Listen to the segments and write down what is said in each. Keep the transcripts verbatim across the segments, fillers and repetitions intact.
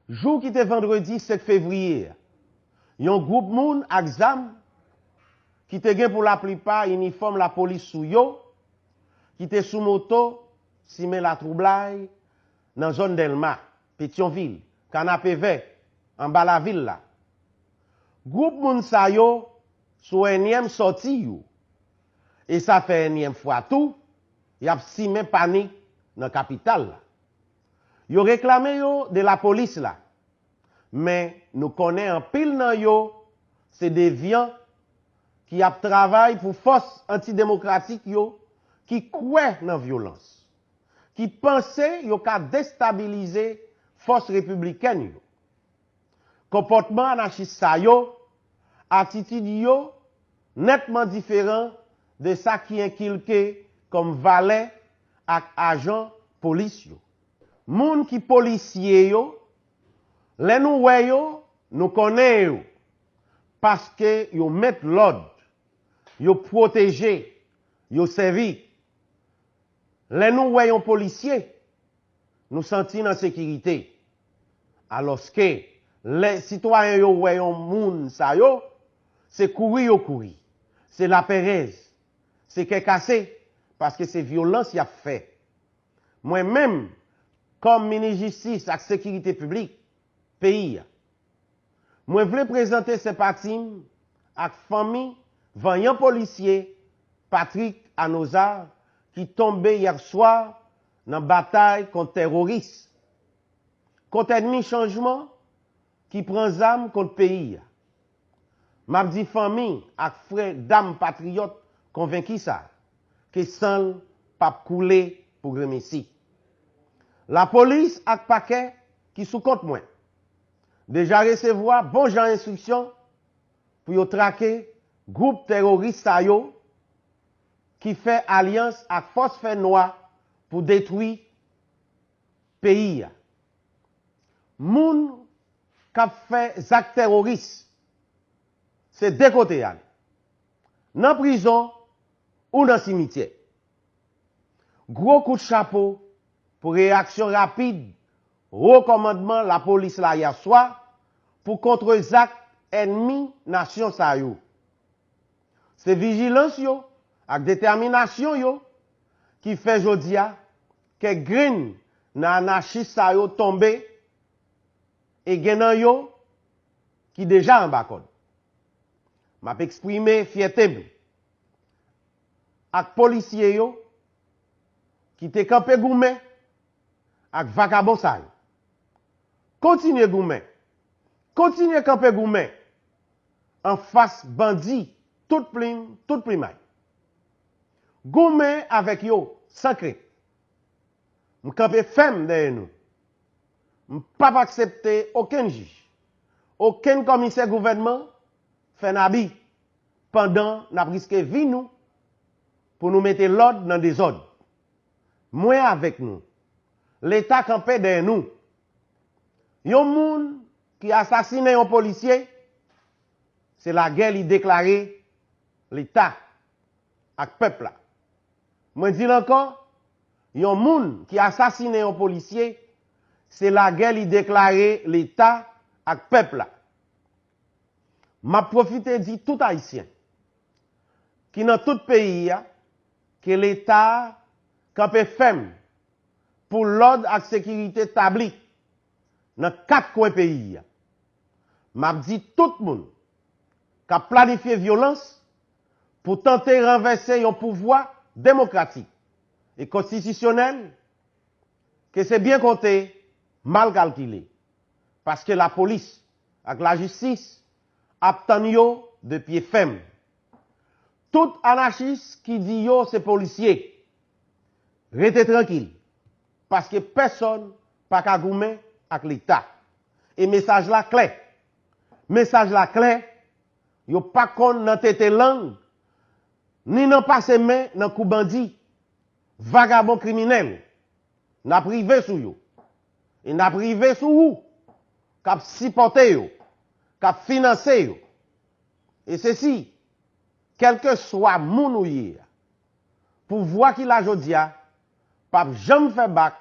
Jou ki te vandredi senk fevriye a, yon gwoup moun ak zam ki te gen pou laplipa inifòm lapolis sou yo, ki te sou moto, simen latwoublay nan zòn Dèlma, Petyonvil, Kanapevè, anba lavil la. Gwoup moun sa yo sou ènyèm sòti yo, e sa fè ènyèm fwa tou y ap simen panik nan kapital la. Yo reklame yo de lapolis la, men nou konnen anpil nan yo se devyan ki ap travay pou fòs antidemokratik yo ki kwè nan vyolans, ki panse yo ka destabilize fòs repiblikèn yo. Konpòtman anachis sa yo, atitid yo nètman diferan de sa ki enkilke kòm valè ak ajan polis yo. Moun ki polisye yo, lè nou wè yo, nou konnen yo, paske yo met lòd, yo pwoteje, yo sèvi. Lè nou wè yon polisye, nou santi n an sekirite. Alòske, lè sitwayen yo wè yon moun sa yo, se kouri yo kouri, se laperèz, se kè kase, paske se vyolans y ap fè. Mwen menm, kòm minis jistis ak sekirite piblik peyi a, mwen vle prezante senpati m ak fanmi vanyan polisye Patrick Anoza ki tonbe yè swa nan batay kont teworis, kont ènmi chanjman ki pran zam kont peyi a. M ap di fanmi ak frè dam patriyòt konvenki sa, ke san l p ap koule pou gremesi. Lapolis ak pakè ki sou kont mwen deja resevwa bon jan enstriksyon pou yo trake gwoup teworis sa yo ki fè alyans ak fòs fè nwa pou detwi peyi a. Moun k ap fè zak teworis, se de kote y ale, nan prizon ou nan simityè. Gwo kout chapo pou reyaksyon rapid wo kòmandman lapolis la yè swa pou kontrezak ènmi nasyon sa yo. Se vijilans yo ak detèminasyon yo ki fè jodi a kèk grenn nan anachis sa yo tonbe, e gen nan yo ki deja anba kòd. M ap eksprime fyète m ak polisye yo ki te kanpe goumen ak vakabon sa yo. Kontinye goumen, kontinye kanpe goumen anfas bandi tout plim, tout plimay. Goumen avèk yo san krent. M kanpe fèm dèyè nou. M p ap aksepte okenn jij, okenn kòmisè gouvènman fè n abi pandan n ap riske vi nou pou nou mete lòd nan dezòd. Mwen avèk nou. Leta kanpe dèyè nou. Yon moun ki asasinen yon polisye, se lagè li deklare Leta ak pèp la. Mwen di l ankò, yon moun ki asasinen yon polisye, se lagè li deklare Leta ak pèp la. M ap pwofite di tout Ayisyen ki nan tout peyi a ke Leta a kanpe fèm pou lòd ak sekirite tabli nan kat kwen peyi a. M ap di tout moun k ap planifye vyolans pou tante ranvèse yon pouvwa demokratik e konstitisyonèl ke se byen konte, mal kalkile, paske lapolis ak lajistis ap tann yo de pye fèm. Tout anachis ki di yo se polisye, rete trankil, paske pèsonn pa ka goumen ak Leta. E mesaj la klè. Mesaj la klè, yo pa konn nan tete lang, ni nan pase men nan kou bandi, vagabon kriminèl. N ap rive sou yo. E n ap rive sou ou k ap sipòte yo, k ap finanse yo. E se si, kèlkeswa moun ou ye a, pouvwa ki la jodi a p ap janm fè bak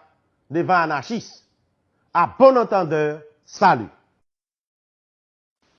devan anachis. À bon entendeur, Salut.